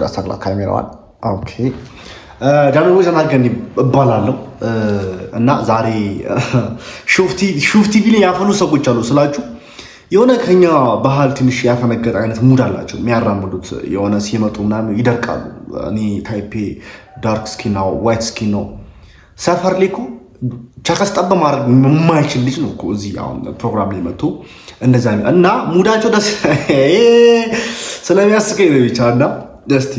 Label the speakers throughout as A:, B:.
A: ላስተካክላት ካሜራዋን። Okay፣ ዳንኤል ተናገር እባላለሁ እና ዛሬ ሹፍ ቲቪ ላይ ያፈሉ ሰዎች አሉ ስላችሁ የሆነ ከኛ ባህል ትንሽ ያፈነገጠ አይነት mood አላቸው የሚያራምዱት። የሆነ ሲመጡ ምናምን ይደርቃሉ። እኔ type ኤ dark skin ነው፣ white skin ነው። ሰፈር ላይ እኮ ቸከስ ጠብ ማድረግ የማይችል ልጅ ነው እኮ እዚህ አሁን ፕሮግራም ላይ መጥቶ እንደዛ እና mood ኣቸው ደስ ስለሚያስቀኝ ነው ብቻ። እና እስቲ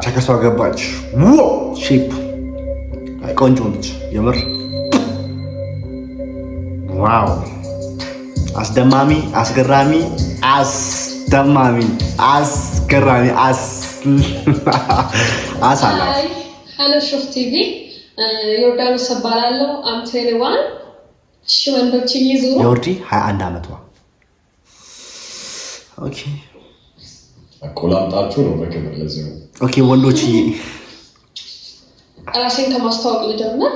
A: ቸከሷ ገባች። Shape ቆንጆ ነች የምር wow! አስደማሚ፣ አስገራሚ፣ አስደማሚ፣ አስገራሚ አሳላት።
B: Hello ሹፍ ቲቪ፣ ዮርዳኖስ እባላለሁ። I'm 21። እሺ ወንዶች እየዞሩ
A: ዮርዲ 21 ዓመቷ። Okay።
C: አቆላምጣችሁ ነው በክብር ለዚህ ነው።
A: Okay ወንዶች።
B: ራሴን ከማስተዋወቅ ልጀምር።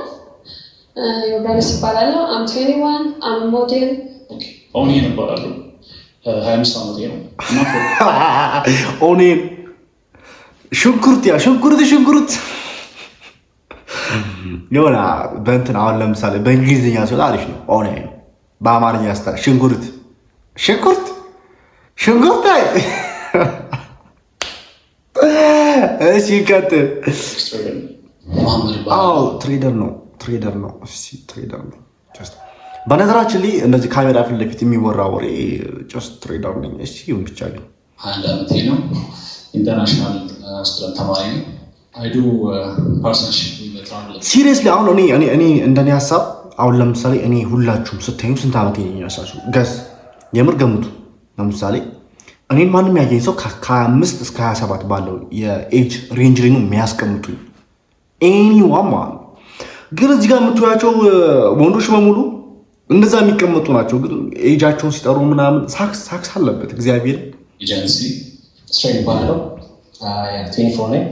B: ዮርዳኖስ እባላለሁ። I'm 21፣ I'm model።
D: ኦኒየን እባላለሁ። 25 ዓመቴ ነው እና
A: Onion ሽንኩርት፣ ያ ሽንኩርት ሽንኩርት የሆነ በእንትን አሁን ለምሳሌ በእንግሊዝኛ ሲሆን አሪፍ ነው። Onion በአማርኛ ስታ ሽንኩርት ሽንኩርት ሽንኩርት። አይ እሺ ቀጥል። አዎ trader ነው፣ trader ነው። እሺ trader ነው። በነገራችን ላይ እንደዚህ ካሜራ ፊት ለፊት የሚወራ ወሬ just trader ነኝ። እሺ ይሁን ብቻ ግን
D: 21 ዓመቴ ነው። International student ተማሪ ነኝ። I do partnership።
A: Seriously አሁን እኔ እንደኔ ሀሳብ አሁን ለምሳሌ እኔ ሁላችሁም ስታዩ ስንት ዓመት ይመስላችሁ? Guess የምር ገምቱ። ለምሳሌ እኔን ማንም ያገኝ ሰው ከ25 እስከ 27 ባለው የ age range ላይ ነው የሚያስቀምጡኝ anyone ማለት ነው። ግን እዚህ ጋር የምትያቸው ወንዶች በሙሉ እንደዛ የሚቀመጡ ናቸው። ግን age ኣቸውን ሲጠሩ ምናምን ሳክስ ሳክስ አለበት እግዚአብሔር።
D: ኤጀንሲ።
E: እስራኤል እባላለሁ። 24 ነኝ።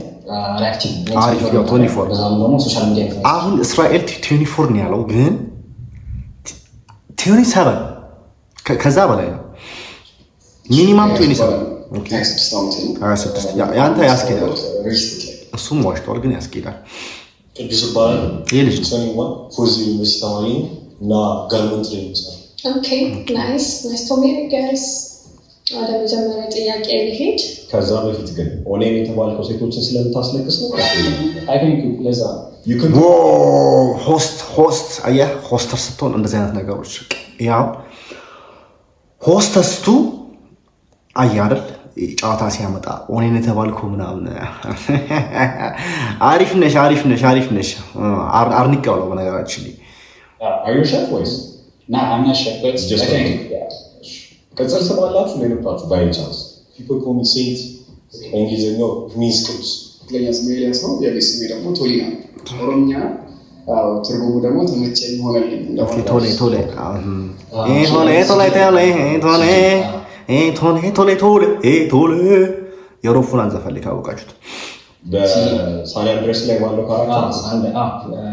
A: አሪፍ ያው 24። አሁን እስራኤል 24 ነው ያለው፣ ግን 27 ከዛ በላይ ነው። Minimum 27፣ ያንተ ያስኬዳል። እሱም ዋሽቷል፣ ግን ያስኬዳል።
F: ቅዱስ እባላለሁ።
A: ይህ ልጅ
F: ፎርዚ ዩኒቨርሲቲ ተማሪ ነኝ እና garment ላይ ነው የምሰራው።
B: Okay, nice, nice to meet you guys። ወደ መጀመሪያ ጥያቄ ልሄድ።
C: ከዛ በፊት ግን onion የተባልከው ሴቶችን ስለምታስለቅስ ነው?
D: I think ለዛ ነው።
A: Host host አየህ፣ hoster ስትሆን እንደዚህ አይነት ነገሮች ያው ሆስተስቱ አየህ አይደል ጨዋታ ሲያመጣ onion የተባልከው ምናምን። አሪፍ ነሽ፣ አሪፍ ነሽ፣ አሪፍ ነሽ። አርንቄዋለሁ በነገራችን ላይ።
C: Are you chef ወይስ?
D: Nah, I'm not chef, but
C: Just
D: I think
C: ቅጽል ስም አላችሁ ሌሎቻችሁ by chance?
F: People call me Saint፣ በእንግሊዝኛው means ቅዱስ።
G: ትክክለኛ ስሜ ኤልያስ ነው። የቤት ስሜ ደግሞ ቶሊና ነው። ኦሮምኛ ነው። አዎ፣ ትርጉሙ ደግሞ ተመቸኝ ሆነልኝ እንደማለት ነው።
A: ቶሌ ቶሌ ቶሌ ቶሌ ቶሌ ቶሌ ቶሌ ቶሌ ቶሌ ቶሌ የሮፉናን ዘፈን ላይ ካወቃችሁት።
C: በሳን አንድሬስ ላይ ባለው character።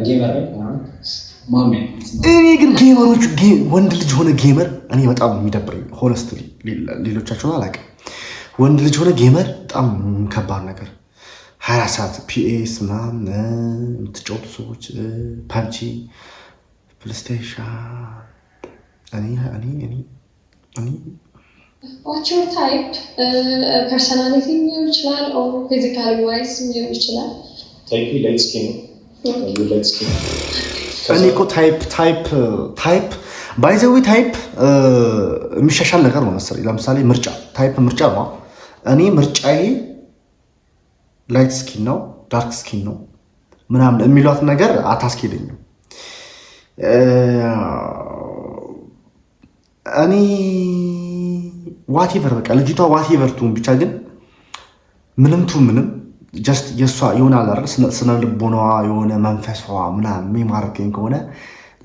E: Gamer ነኝ።
D: ማሜ።
A: እኔ ግን gamer ኦች ወንድ ልጅ ሆነ gamer እኔ በጣም የሚደብረኝ honestly፣ ሌሎቻቸውን አላውቅም። ወንድ ልጅ ሆነ gamer በጣም ከባድ ነገር፣ 24 ሰዓት PS ምናምን የምትጫወቱ ሰዎች፣ PUBG፣ PlayStation እኔ እኔ እኔ እኔ
B: What's your type? Personality ሊሆን ይችላል or physical wise ሊሆን ይችላል።
F: Type light skin ነው። Light skin።
A: እኔ እኮ type type type by the way type የሚሻሻል ነገር ነው መሰለኝ። ለምሳሌ ምርጫ type ምርጫ ነው። እኔ ምርጫዬ light skin ነው፣ dark skin ነው ምናምን የሚሏት ነገር አታስኬደኝም። እኔ whatever በቃ ልጅቷ whatever ትሁን ብቻ ግን ምንም ቱ ምንም just የእሷ የሆነ አለ አይደል ስነ ልቦናዋ የሆነ መንፈሷ ምናምን የሚማርከኝ ከሆነ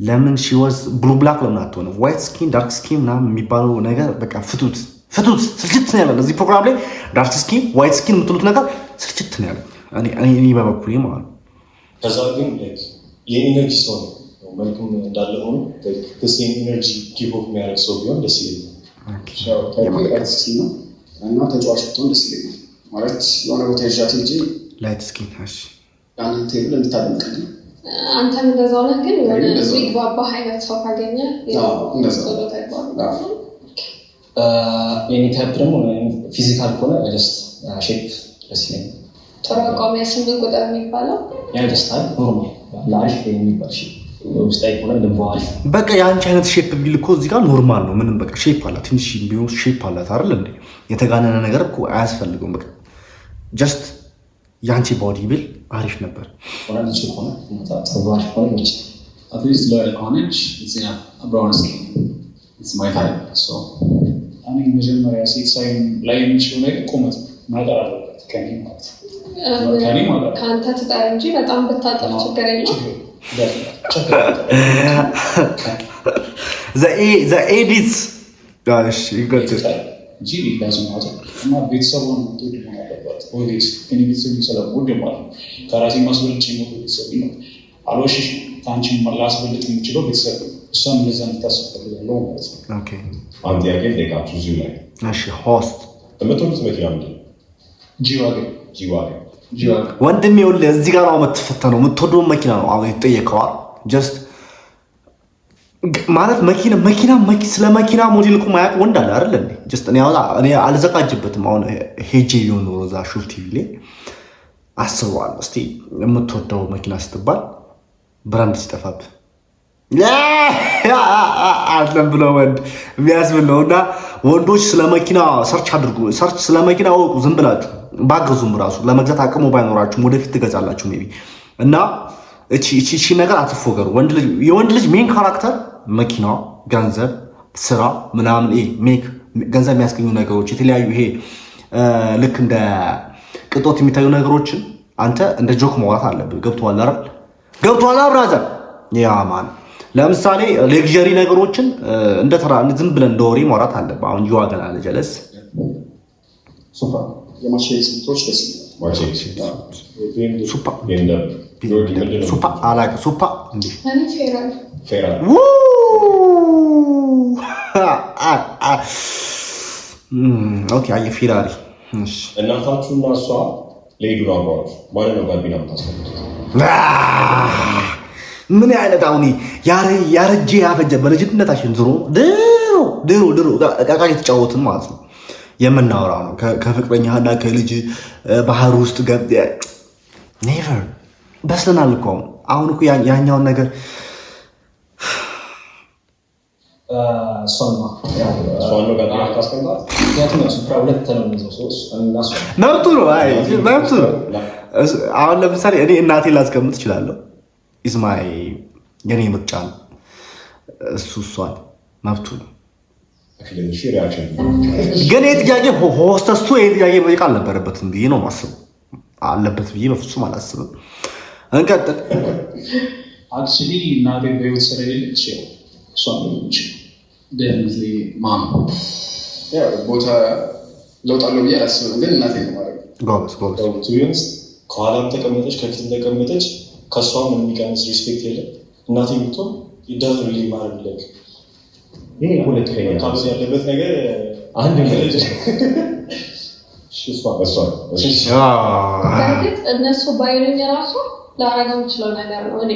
A: ለምን she was blue black ለምን አትሆንም? White skin, dark skin ምናምን የሚባለው ነገር በቃ ፍቱት ፍቱት፣ ስልችት ነው ያለን። እዚህ ፕሮግራም ላይ dark skin, white skin የምትሉት ነገር ስልችት ነው ያለን። እኔ በበኩሌ ማለት ነው።
F: ከዛ ግን የ energy ሰው ነው። መልኩም እንዳለ ሆኖ same energy give off የሚያደርግ ሰው ቢሆን ደስ ይለኛል።
G: Type light skin ነው እና ተጫዋች ብትሆን ደስ ይለኛል። ማለት የሆነ ቦታ ይዣት ሄጄ
A: Light skin፣ እሺ።
G: ያንን table እንድታደምቅልኝ።
B: አንተም እንደዛው ነህ፣ ግን የሆነ
G: እኔም እንደዛው ነኝ።
B: የሚግባባህ አይነት ሰው ካገኘ
G: አዎ፣ እንደዛ።
B: ቶሎ ተግባቡ።
G: አዎ።
E: የኔ type ደግሞ physical ከሆነ just shape ደስ ይለኛል።
B: ጥሩ አቋም፣ የ8 ቁጥር የሚባለው።
E: ያ ደስታል normal ለአሪፍ የሚባል shape፣ ውስጣዊ ከሆነ ልቦ አሪፍ።
A: በቃ የአንቺ አይነት shape ቢል እኮ እዚህ ጋር normal ነው። ምንም በቃ shape አላት፣ ትንሽ ቢሆን shape አላት አይደል እንዴ? የተጋነነ ነገር እኮ አያስፈልገውም። በቃ just የአንቺ body ቢል አሪፍ ነበር።
E: ሆነ ንጹህ ከሆነ፣ ፀጉሩ አሪፍ ከሆነ ይመችኛል።
D: At least loyal ከሆነች፣ brown skin, it's my type, so
H: እኔ መጀመሪያ ሴት ሳይ ላይ የምችለው ነገር ቁመት ነው። ማጠር አለበት ከኔ ማለት ነው። ከኔ ማለት ነው።
B: ከአንተ ትጠር እንጂ በጣም ብታጠር ችግር የለውም።
H: ችግር የለም።
A: The edit፣ እሺ ይቀጥል።
H: እንጂ ላዝም ማጠር እና ቤተሰቡን የምትወድ መሆን አለባት። Obvious እኔ ቤተሰብ ስለምወድ ማለት ነው። ከራሴ ማስበልጭ የምወደው ቤተሰብ ነው። አልዋሽሽም፣ ከአንቺ ላስበልጥ የምችለው ቤተሰብ ነው። እሷም እንደዛ እንድታስብ እፈልጋለሁ ማለት ነው።
A: Okay።
C: አንድ ጥያቄ ልጠይቃችሁ እዚሁ ላይ።
A: እሺ host።
C: የምትወዱት መኪና ምንድን ነው?
H: G-Wagon።
C: G-Wagon።
H: G-Wagon።
A: ወንድሜ ይኸውልህ፣ እዚህ ጋር ነው የምትፈተነው። የምትወደውን መኪና ነው አሁን የተጠየቀዋል። Just ማለት መኪና መኪና ስለ መኪና ሞዴል እኮ ማያውቅ ወንድ አለ አይደል እንዴ? Just እኔ አሁን እኔ አልዘጋጅበትም። አሁን ሄጄ ቢሆን ኖሮ እዛ ሹፍ ቲቪ ላይ አስበዋለሁ። እስቲ የምትወደው መኪና ስትባል brand ሲጠፋብህ አለም ብሎ ወንድ የሚያስብል ነው። እና ወንዶች ስለ መኪና search አድርጉ፣ search ስለ መኪና እወቁ። ዝም ብላችሁ ባገዙም ራሱ ለመግዛት አቅሙ ባይኖራችሁም ወደፊት ትገዛላችሁ maybe። እና እቺ እቺ እቺ ነገር አትፎገሩ። ወንድ ልጅ፣ የወንድ ልጅ main character መኪና፣ ገንዘብ፣ ስራ ምናምን፣ ይሄ make ገንዘብ የሚያስገኙ ነገሮች የተለያዩ ይሄ ልክ እንደ ቅጦት የሚታዩ ነገሮችን አንተ እንደ joke ማውራት አለብህ። ገብቶሃል አይደል? ገብቶሃል brother? Yeah man፣ ለምሳሌ luxury ነገሮችን እንደ ተራ ዝም ብለን እንደ ወሬ ማውራት አለብህ። አሁን G-Wagon አለ ጀለስ።
G: Supra፣ የማርሴዲስ ምርቶች ደስ ይላል።
C: ማርሴዲስ።
A: Supra።
C: BMW። ምንድን ነው?
A: Supra አላውቅም። Supra እንዴ?
B: እኔ Ferrari።
C: Ferrari።
A: ው okay፣ አየህ Ferrari። እሺ።
C: እናታችሁና እሷ ሊሄዱ ነው አብረዋችሁ። ማንን ነው ጋቢና የምታስቀምጡት?
A: ምን አይነት አሁን ያረጀ ያፈጀ በልጅነታችን ድሮ ድሮ ድሮ ድሮ ዕቃ የተጫወትን ማለት ነው የምናወራው ነው። ከፍቅረኛና ከልጅ ባህር ውስጥ ገብ never። በስለናል እኮ አሁን። አሁን እኮ ያኛውን ነገር
E: እሷን ነው ያው።
C: እሷን ነው ጋቢና የምታስቀምጣት?
E: ምክንያቱም ያው Supra ሁለት ነው የሚይዘው ሰው እና እሷ።
A: መብቱ ነው። አይ መብቱ ነው። አሁን ለምሳሌ እኔ እናቴን ላስቀምጥ እችላለሁ። It's my የኔ ምርጫ ነው። እሱ እሷን መብቱ ነው።
C: እሺ reaction።
A: ግን ይህ ጥያቄ hostess ኡ ይህ ጥያቄ መጠየቅ አልነበረበትም ብዬ ነው የማስበው። አለበት ብዬ በፍጹም አላስብም። እንቀጥል።
H: Actually እናቴ በህይወት ስለሌለች ያው እሷን ነው የምችለው።
D: Definitely mom።
G: ያው ቦታ ለውጥ አለው ብዬ አላስብም፣ ግን እናቴ ነው ማለት ነው።
A: ጎበዝ ጎበዝ።
F: To be honest ከኋላም ተቀመጠች ከፊትም ተቀመጠች ከእሷ ምንም የሚቀንስ respect የለም። እናቴ ብትሆን it doesn't really matter, like
C: ይሄ ፖለቲከኛ
F: መካበድ ያለበት ነገር
C: አንድ
F: እሺ፣ እሷ።
C: እሷ፣ እሺ።
B: በእርግጥ እነሱ ባይሉኝ ራሱ ላረገው የምችለው ነገር ነው እኔ።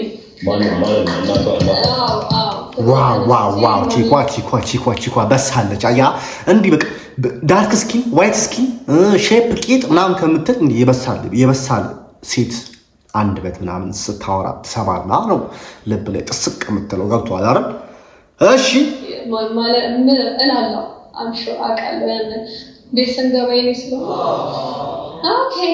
C: ማንን ማንን? እናቷ እናቷ?
B: አዎ።
A: Wow wow wow! ቺኳ ቺኳ ቺኳ ቺኳ በሳለች። አያ እንዲህ በቃ dark skin፣ white skin፣ shape፣ ቂጥ ምናምን ከምትል እንዲህ የበሳል የበሳል ሴት አንደበት ምናምን ስታወራ ትሰማና ነው ልብ ላይ ጥስቅ የምትለው። ገብቶሃል አይደል? እሺ።
B: ማለት ምን እላለሁ፣ I'm sure አውቃለሁ። ያንን ቤት ስንገባ የኔ ስለሆነ okay።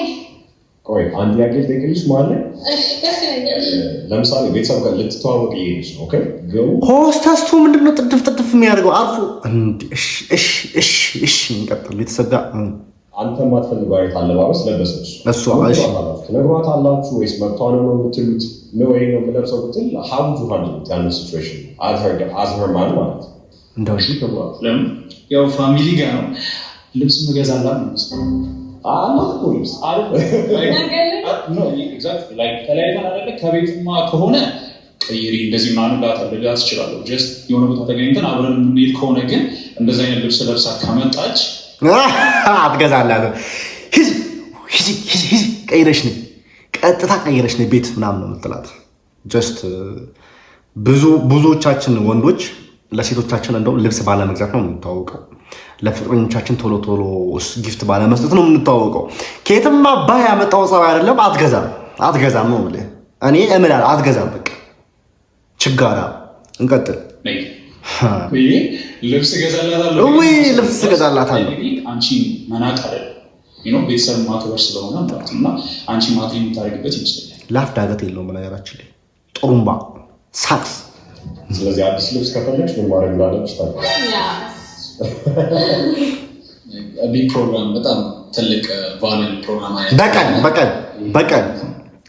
C: ቆይ አንድ ጥያቄ ልጠይቅልሽ ማለት
B: እሺ፣ ደስ ይለኛል።
C: ለምሳሌ ቤተሰብ ጋር ልትተዋወቅ እየሄደች ነው። Okay ገቡ።
A: ሆስተስቱ ምንድነው ጥድፍ ጥድፍ የሚያደርገው? አርፎ እንዲ እሺ እሺ እሺ እሺ እንቀጥል። ቤተሰብ ጋር
C: አንተ የማትፈልገው አይነት አለባበስ ለበሰች።
A: እሷ፣ እሺ።
C: ትነግሯታላችሁ ወይስ መብቷ ነው ነው የምትሉት? ነው ወይ ነው የምለብሰው ብትል how would you handle it ያንን situation as her man ማለት ነው?
A: እንደው
H: ለምን ያው family ጋር ነው፣ ልብስ ምገዛላት ነው የሚመስለው።
C: አላት እኮ ልብስ።
B: ነገር ላይ
H: No, exactly, like ተለያይተን አይደለ፣ ከቤትማ ከሆነ ቀይሪ እንደዚህ ምናምን ልላት እችላለሁ። Just የሆነ ቦታ ተገናኝተን አብረን የምንሄድ ከሆነ ግን እንደዚህ አይነት ልብስ ለብሳ ከመጣች
A: አትገዛላትም። ሂጂ ሂጂ ሂጂ ሂጂ፣ ቀይረሽ ነይ፣ ቀጥታ ቀይረሽ ነይ ቤት ምናምን ነው የምትላት። Just ብዙ ብዙዎቻችን ወንዶች ለሴቶቻችን እንደውም ልብስ ባለመግዛት ነው የምንታወቀው። ለፍቅረኞቻችን ቶሎ ቶሎ gift ባለመስጠት ነው የምንታወቀው። ከየትም አባህ ያመጣው ጸባይ አይደለም። አትገዛም፣ አትገዛም ነው የምልህ። እኔ እምላለሁ አትገዛም። በቃ ችጋራ። እንቀጥል።
H: ነይ ብዬ ልብስ እገዛላታለሁ።
A: ውይ ልብስ እገዛላታለሁ።
H: አንቺ መናቅ አይደለም፣ ቤተሰብ ማክበር ስለሆነ ማለት ነው። እና አንቺ ማክሪ የምታደርግበት ይመስለኛል።
A: ላፍ ዳገት የለውም በነገራችን ላይ፣ ጥሩምባ ሳክስ።
C: ስለዚህ አዲስ ልብስ ከፈለግሽ ምን ማድረግ እንዳለብሽ ታውቂያለሽ።
D: Big program፣ በጣም ትልቅ value ፕሮግራም አይነት።
A: በቀን በቀን በቀን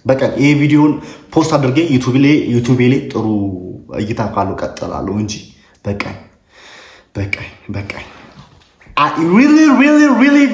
A: በቀን ይሄ ቪዲዮን post አድርጌ ዩቱቤ ላይ ጥሩ እይታ ካሉ ቀጥላለሁ እንጂ በቀን በቀን በቀን really really really።